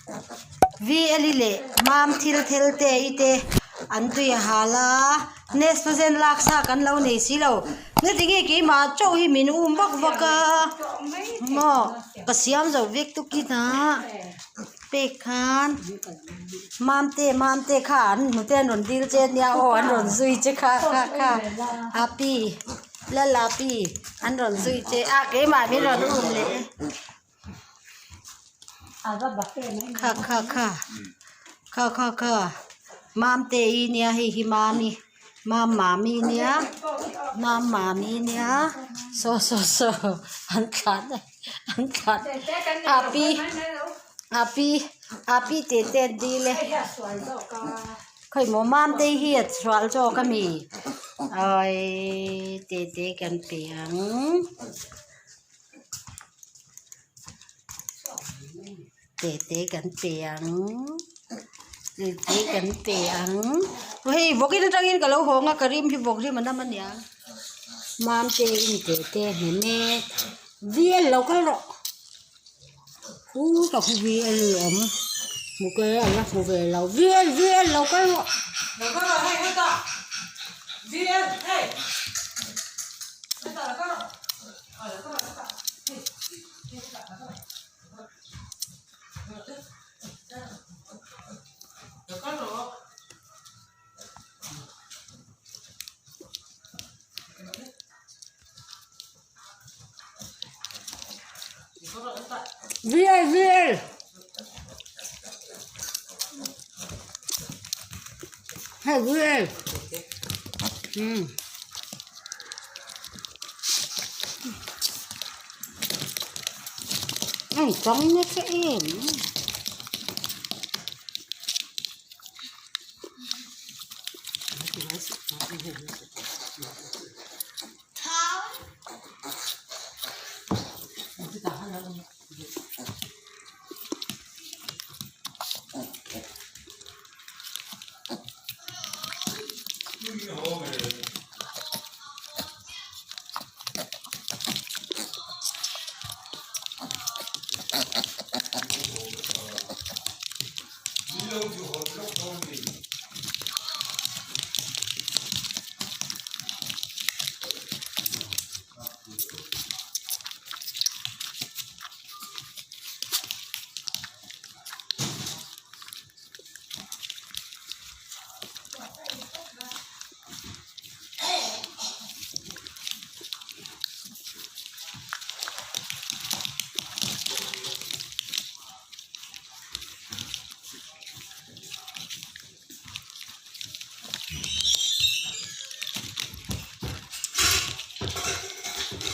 VL i leh mam thil thel te i te an tui a hal a nespazen lak sa kan lo nei si lo nge keimah chauh hi min um vak vak a maw ka siam zo vek tukin a pek khan mamte mamte kha an hnute an rawn dil che ania aw an rawn zui che kha kha kha api lalapi an rawn zui che a keimah min rawn um leh e. Kha kha kha kha kha kha mamte i nia hei hi mami mam mami nia mam mami nia saw saw saw an thlan an thlan api api api tih te an dil e khawimaw mamte hi a sual zawk ami awii tete kan pe ang. Tete kan pe ang tete kan pe ang hei vawkin atangin ka lo hawng a ka rim hi vawk rim a nam ania mamte in tete hnem e vel lo kal rawh hu ka hu vel awm hmu ke a la hmu ve lo vel vel lo kal rawh. Vel vel hei vel umm. A inchang nasa em.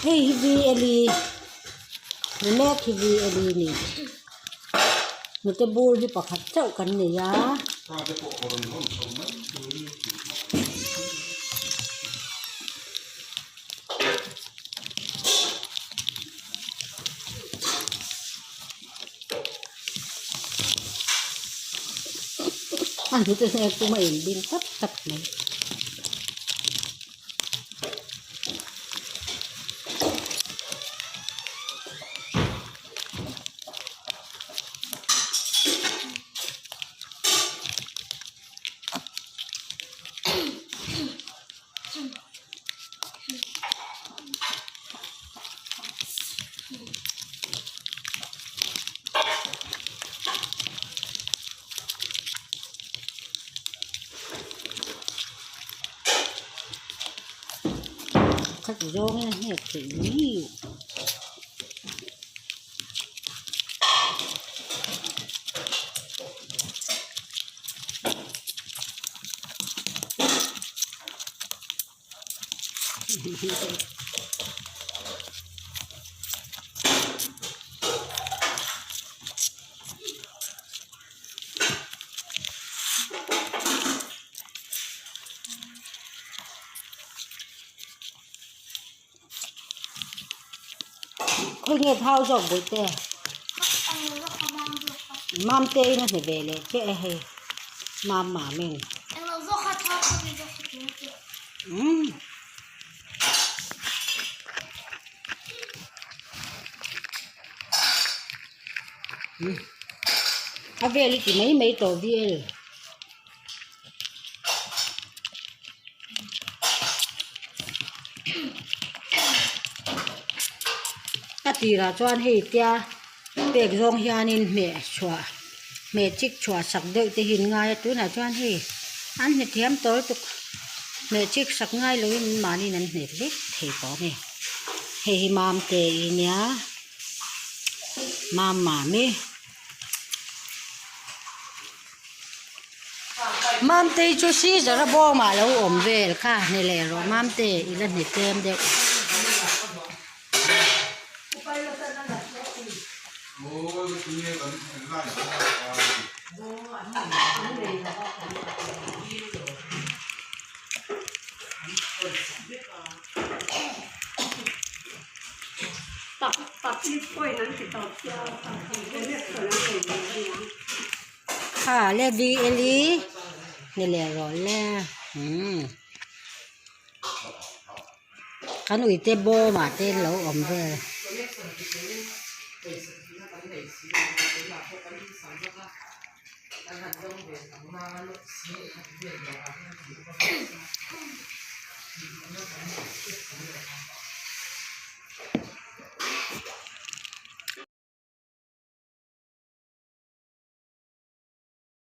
Hei hi vli ni mek hi vli a ni hnute bur hi pakhat chauh kan nei a. A hnute hnek pawh a inbin tap tap mai. Khat zawng in a hnek theih miu. Khawi nge thau zawk buih te Mamte in a hne ve leh che e hei Mam mam in. Umm. A vel i ti mai mai tawh vel. A tirah chuan hei tia pek zawng hianin hmeh chhuah hmeh chik chhuah sak deuh te hi an ngai a tunah chuan hei an hne thiam tawh lutuk hmeh chik sak ngai loin mahniin an hne vek thei tawh a ni hei hi mamte i nia mamami. Mamtei chu scissor a bawmah lo awm vel kha hne leh rawh Mamte i la hne tlem deuh. Kha le vi eli ni leh rawh le umm kan uite bawmah te an lo awm vel.